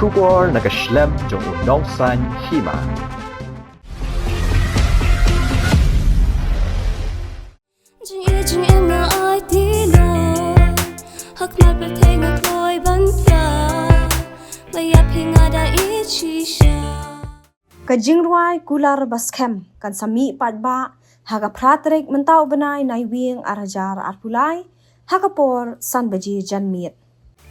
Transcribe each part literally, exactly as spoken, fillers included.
Khubor na ka shlem jong u nongsan hima. Jingïeit jingim nga ai ti lo. Ha khmat pyrthei nga kloi ban pla. Ba ïap hi nga da ïeit shisha. Ka jingrwai Kular Baskhem kan sa mih paidbah ha ka phra tarik mynta u bnai Naiwieng ar hajar arphew lai ha ka por san baje janmiet.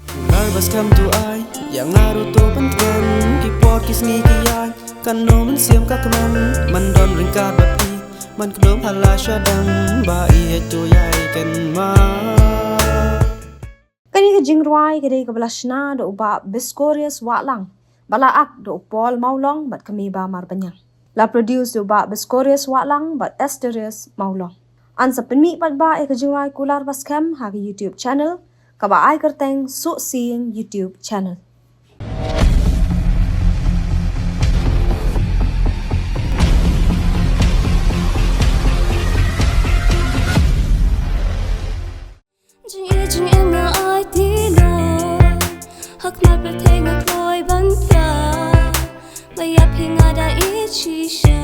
Kular Baskhem to ai ïa nga ruh to pyntngen, ki por ki sngi ki ïaid, katno mynsiem ka kmen, man don ryngkat bad phi, man khlem hala shadang, ba ïeit to ïai kynmaw. Kane ka jingrwai ka dei kaba la shna da u Bah Biscorius Wahlang, ba la act da u Paul Mawlong bad ka Meba Marbaniang. La produce da u Bah Biscorius Wahlang bad Asterius Mawlong. Yn sa pynmih paidbah ïa ka jingrwai Kular Baskhem ha ka YouTube channel, kaba ai kyrteng Suh Sieng YouTube channel. Jingïeit jingim nga ai ti lo. Ha khmat pyrthei nga kloi ban pla. Ba ïap hi nga da ïeit shisha.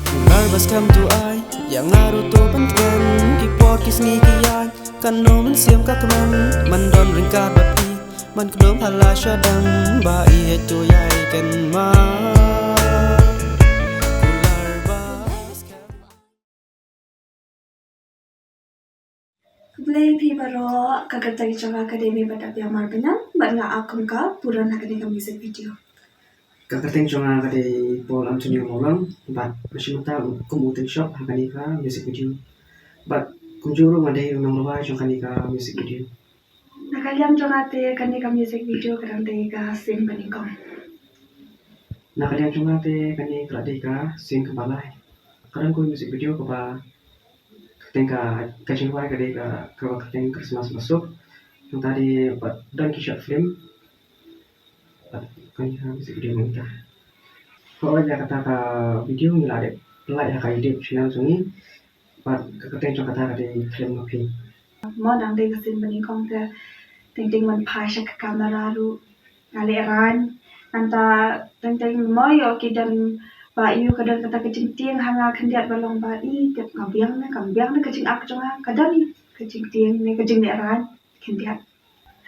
Kular Baskhem to ai ïa nga ruh to pyntngen, ki por ki sngi ki ïaid, katno mynsiem ka kmen, man don ryngkat bad phi, man khlem hala shadang, ba ïeit to ïai kynmaw. Kular Baskhem. Khublei phi baroh, ka kyrteng jong nga ka dei Meba Marbaniang, bad nga act kum ka Puron ha kane ka music video. Ka kyrteng jong nga ka dei Paul Antonio Mawlong, bad nga shim bynta kum u Tynshop ha kane ka music video. Bad kumjuh ruh nga dei u nongrwai jong kane ka music video. Na ka liang jong nga te kane ka music video ka dang dei ka sien banyngkong. Na ka liang jong nga te kane ka la dei ka sien kaba lai. Ka dang kawei music video kaba kyrteng ka, ka jingrwai ka dei ka, kaba kyrteng Christmas Basuk. Nangta dei bad don ki short film. Bad kane ka music video mynta. Hooid, ïa kata ka video ngi la dep pynlait ha ka YouTube channel jong ngi. Bad ka kyrteng jong kata ka dei Khlem Ma Phi. Mo dang dei ka sien banyngkong te teng teng ban phai sha ka camera ruh nga lehraiñ. Nangta teng teng mo ïoh ki don ba ïoh ka don kata ka jingtieng ha nga khyndiat ba long ba i tip nga biang ne kam biang ne ka jingak jong nga ka don i ka jingtieng ne ka jinglehraiñ khyndiat.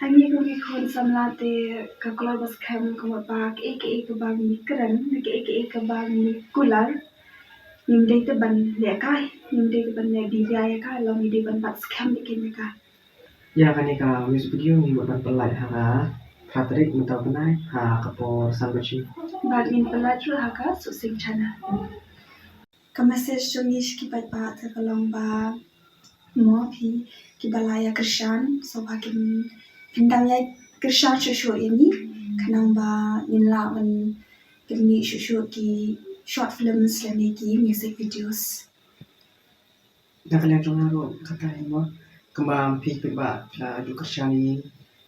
Ha ngi kum ki khun samla te ka Kular Baskhem ka mut ba kaei kaei kaba ngi kren ne kaei kaei kaba ngi kular ngim dei te ban leh kai, ngim dei te ban leh biria ïa ka, long ngi dei ban bat skhem ïa ka. Ïa kane ka music video ngi mut ban pynlait ha ka phra tarik mynta u bnai ha ka por san baje. Bad ngin pynlait ruh ha ka Suh Sieng channel. Ka message jong ngi sha ki paidbah te ka long ba mo phi kiba la ïa kyrshan, so ba kin, phin dang ïa kyrshan shuh shuh ïa ngi, khnang ba ngin lah ban pynmih shuh shuh ki short films lane ki music videos. Na ka liang jong nga ruh kata hi mo, kumba phi paidbah phi la ju kyrshan ïa ngi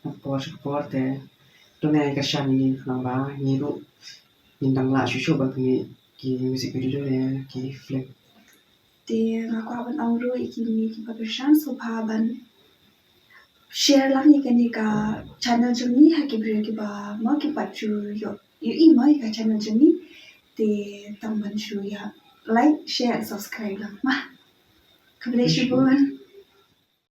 na ka por sha ka por te to ngi kyrshan ïa ngi khnang ba ngi ruh ngin dang lah shuh shuh ban pynmih ki music video ne ki film. Te nga kwah ban ong ruh ïa kine kiba kyrshan sngewbha ban share lang ïa kane ka channel jong ngi ha ki briew kiba mo ki pat ju ïoh ïohi mo ïa ka channel jong ngi. Te tang ban shu ïa like, share and subscribe lang ma. Khublei shibun.